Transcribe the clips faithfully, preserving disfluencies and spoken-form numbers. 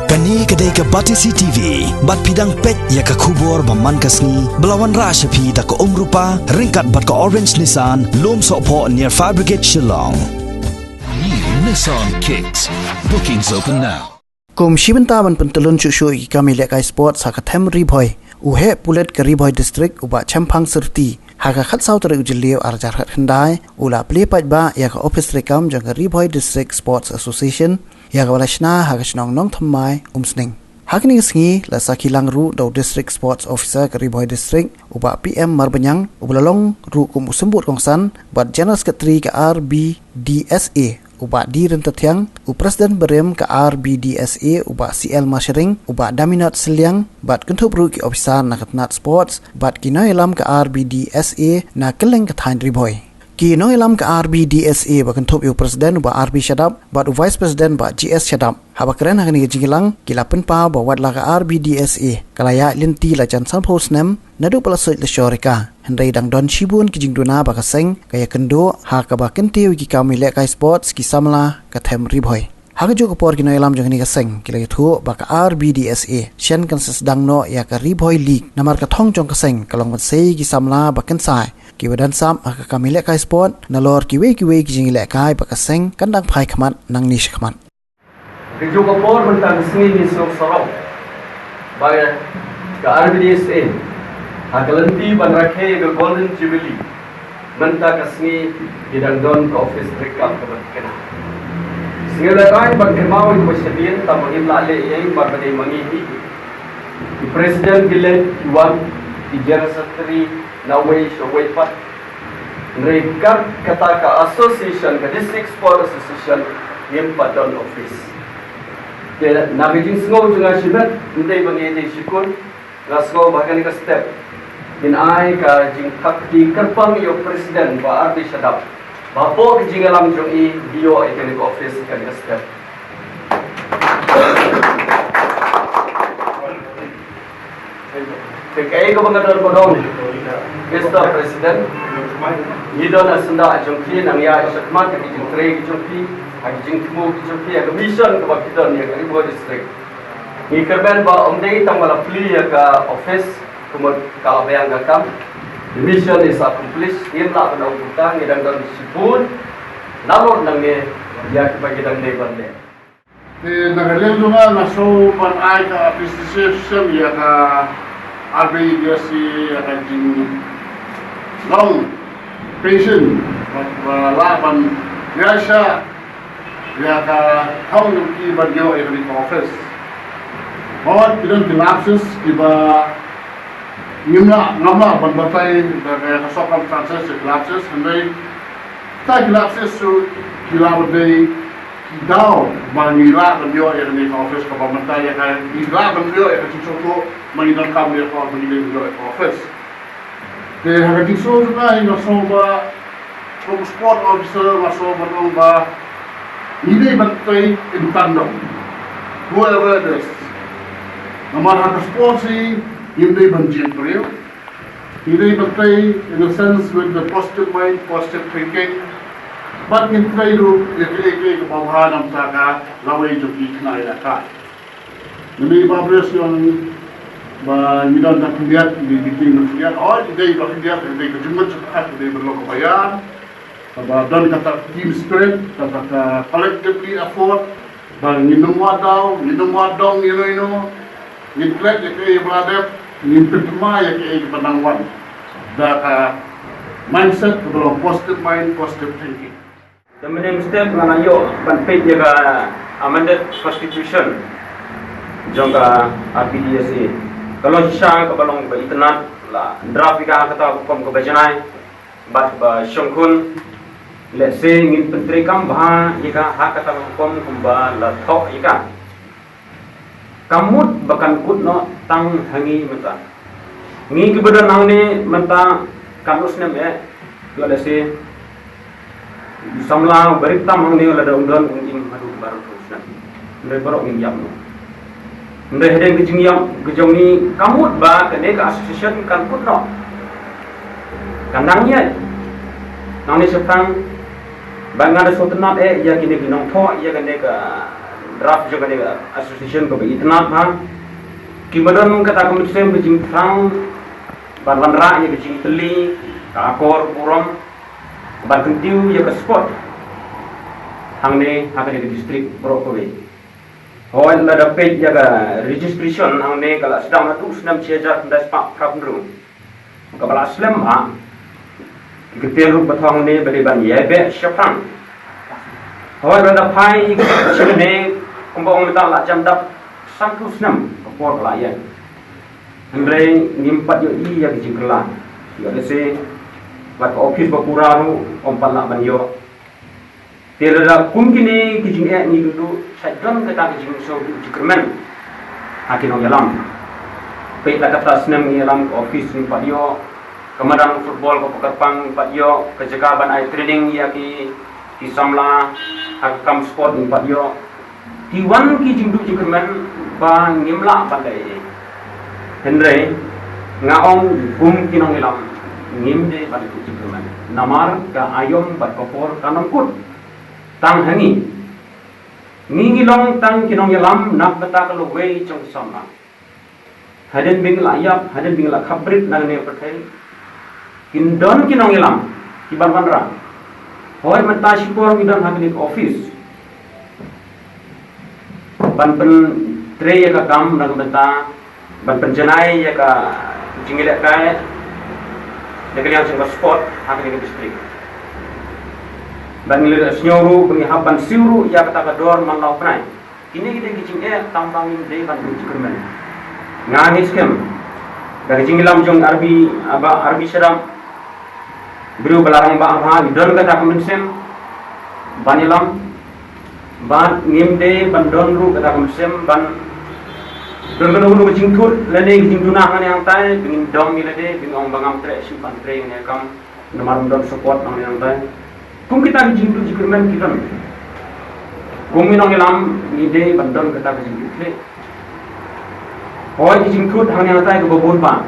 Kane ka dei ka Batesi T V, bad phi dang peit ïa ka khubor ba man ka sngi, ba la wanrah sha phi da ka Umrupa, ryngkat bad ka Orange Nissan, Lumsohphoh near Fire Brigade Shillong. New Nissan Kicks. Bookings open now. Kum shi bynta ban pyntylun shuh shuh ïa ki kam ïalehkai sports ha ka them Ri Bhoi, u heh pulit ka Ri Bhoi District u Bah Chemphang Syrti, ha ka khatsaw tarik u Jylliew arhajar khatkhyndai, u la plie paidbah ïa ka ophis treikam jong ka Ri Bhoi District Sports Association, ïa kaba la shna ha ka shnong Nongthymmai, Umsning. Ha kane ka sngi la sakhi lang ruh da u District Sports Officer ka Ri Bhoi District, u Bah P M Marbaniang, uba la long ruh kum u symbud kongsan bad General Secretary ka R B D S A, u Bah D Ryntathiang, u President barim ka R B D S A, u Bah C L Mashering, u Bah Daminot Sylliang, bad kynthup ruh ki ophisar na ka tnat sports bad ki nongïalam ka R B D S A na kylleng ka thaiñ Ri Bhoi. Ki nongïalam ka R B D S A ba kynthup ïa u President u Bah R B Shadap bad u Vice President Bah G S Shadap, haba kren ha kane ka jingïalang, ki la pynpaw ba wat la ka R B D S A ka la ïaid lynti la jan sanphew snem naduh ba la suid la shor ïa ka, hynrei dang don shibun ki jingduna ba ka seng ka ïakynduh ha kaba kyntiew ïa ki kam ïalehkai sports ki samla ka them Ri Bhoi. Ha kajuh ka por ki nongïalam jong kane ka seng ki la ïathuh ba ka R B D S A shen kan sa sdang noh ïa ka Ri Bhoi League, namar ka thong jong ka seng ka long ban sei ïa ki samla ba kynsai, kiba don sap ha ka kam ïalehkai sport, nalor kiwei kiwei ki jingïalehkai ba ka seng kan dang phai khmat nangne shakhmat. Kajuh ka por mynta ka sngi ngi sngewsarong ba ka R B D S A ha ka lynti ban rakhe ïa ka Golden Jubilee, mynta ka sngi ngi dang don ka ophis treikam kaba thikna. Sngewlehrain ban kynmaw ïa kaba shadien, tang ba ngim lah leh ei ei namar ba dei ma ngi hi. Ki president ki leit, ki wan, ki general secretary na wei sha wei pat. Hynrei kat kata ka association, ka District Sport Association, ngim pat don office. Te na ka jingsngew jong nga shimet, ym dei ba ngi dei shikun, nga sngew ba ha kane ka step ngin ai ka jingthap kti kyrpang ïa u president Bah R B Shadap ba hapoh ka jingïalam jong i, i ïoh ïa kane ka office ha kane ka step. Te kaei kaba nga don ban ong, Mister President, ngi don ha syndah jong phi, nang ïa shakhmat ha ki jingtrei ki jong phi, ha ki jingthmu ki jong phi, ha ka mission kaba phi don ïa ka Ri Bhoi District. Ngi kyrmen ba ym dei tang ba la plie ïa ka office, ka mut ka la biang ka kam. The mission is accomplished. Ngim lah ban ong kumta, ngi dang don shibun nalor nangne ïa kiba ngi dang dei ban leh. Te na ka liang jong nga, nga sngew ban ai ka appreciation ïa ka R B D S A ïa ka jinglong patient bad ba lah ban ïaishah ïa ka thong jong ki ban ïoh ïa kane ka office. Hooid, ki don ki lapses kiba ngim lah, ngam lah ban batai da ka circumstances ki lapses, hynrei kita ki lapses ruh ki lah ban dei ki daw ba ngi lah ban ïoh ïa kane ka office kaba mynta, ïa ka ngi lah ban ïoh ïa ka jingsngewthuh ba ngi donkam ïa ka, ba ngi dei ban ïoh ïa ka office. Te ha ka jingsngew jong nga, nga sngew ba kum sport officer nga sngew ban ong ba ngi dei ban trei in tandem, whoever it is. Namar ha ka sports hi ngim dei ban jied briew. Ngi dei ban trei in a sense with the positive mind, positive thinking. Bad ngin trei ruh ïa kaei kaei kaba bha na ka bynta ka lawei jong ki khynnah ïalehkai. Ngi ba bres ïa ba ngi don ka khyndiat, ngi meeting ka khyndiat, oh, ngi dei ba khyndiat, ngi dei ka jingmut jingpyrkhat, ngi dei ban long kaba ïar. Kaba don kata team spirit, kata ka collectively effort, ba ngin ym wad daw, ngin ym wad dong ïa no ïa no, ngin klet ïa kaei ba la dep, ngin pynthymmai ïa kaei ba nang wan. Da ka mindset kaba long positive mind, positive thinking. Te mynne mynstep nga la ïoh ban peit ïa ka amended constitution jong ka R B D S A. Ka long shisha kaba long ba itynnad, la draft ïa ka ha kata ka rukom kaba janai bad ba shongkhun. Let's say ngin pyntreikam bha ïa ka ha kata ka rukom kumba la thoh ïa ka. Ka mut ba kan kut noh tang ha ngi mynta. Ngi kiba don hangne mynta katno snem eh, ïoh lehse u samla uba rit tam hangne lada un don un im haduh baroh snem. Hynrei baroh ngin ïap noh. Hynrei hadien ka jingïap ka jong ngi, ka mut ba kane ka association kan kut noh. Kan nang ïaid nangne shatang. Ba nga da sngewtynnat eh ïa kine ki nongthoh ïa kane ka draft jong kane ka association kaba itynnad ha. Ki ba don kata ka mynsiem ka jingthrang ban wanrah ïa ka jingtylli ka akor burom ban kyntiew ïa ka sport hangne ha kane ka district baroh kawei. Hooid, lada peit ïa ka registration hangne ka la sdang naduh u snem shi hajar khyndai spah phra phew hynriew. Kaba la slem ha ki kyntien ruh ba thong ne ba dei ban ïai beh shaphrang. Hooid, lada phai ïa ka shane kumba ong mynta la jan dap sanphew snem ka por ka la ïaid. Hynrei ngim pat ïohi ïa ka jingkylla. Ïoh lehse bad ka office ba pura ruh ym pat lah ban ïoh. Te lada kum kine ki jingeh ngi duh duh, sa don kata ka jingsngewduh jingkyrmen ha ki nongïalam. Peit la kata snem ngi ïalam ka office ngim pat ïoh, ka madan football kaba kyrpang ngim pat ïoh, ka jaka ban ai training ïa ki, ki samla ha ka kam sport ngim pat ïoh. Ki wan ki jingduh jingkyrmen ba ngim lah ban leh ei ei. Hynrei nga ong kum ki nongïalam ngim dei ban duh jingkyrmen. Namar ka aïom bad ka por kan ym kut tang ha ngi. Ngi ngi long tang ki nongïalam na kata ka lawei jong ki samla. Hadien ba ngi la ïap, hadien ba ngi la khapbrit na kane ka pyrthei, kin don ki nongïalam ki ban wanrah. Hooid, mynta shipor ngi don ha kane ka office ban pyntrei ïa ka kam na ka bynta ban pynjanai ïa ka jingïalehkai na ka liang jong ka sport ha kane ka district. Ban ngi la sngew ruh ba ngi hap ban siew ruh ïa kata ka dor man la u bnai. Kine ki dei ki jingeh tang ba ngim dei ban duh jingkyrmen. Nga ngeit skhem da ka jingïalam jong Arbi, ah, Bah Arbi Shadap, briew ba la rangbah ha, i don kata ka mynsiem ban ïalam. Bad ngim dei ban don ruh kata ka mynsiem ban don kano kano ka jingthut lane ka jingduna hangne hangtai, ba ngin dom ïa lade, ba ngin ong ba ngam treh shuh ban trei hangne kam namar ym don support hangne hangtai. Kum kita ki jingduh jingkyrmen ki don. Kum ki nongïalam ngi dei ban don kata ka jingduh khleh. Hooid, ki jingthut hangne hangtai kaba bun ba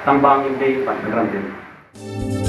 tang ba ngim dei ban kynran dien.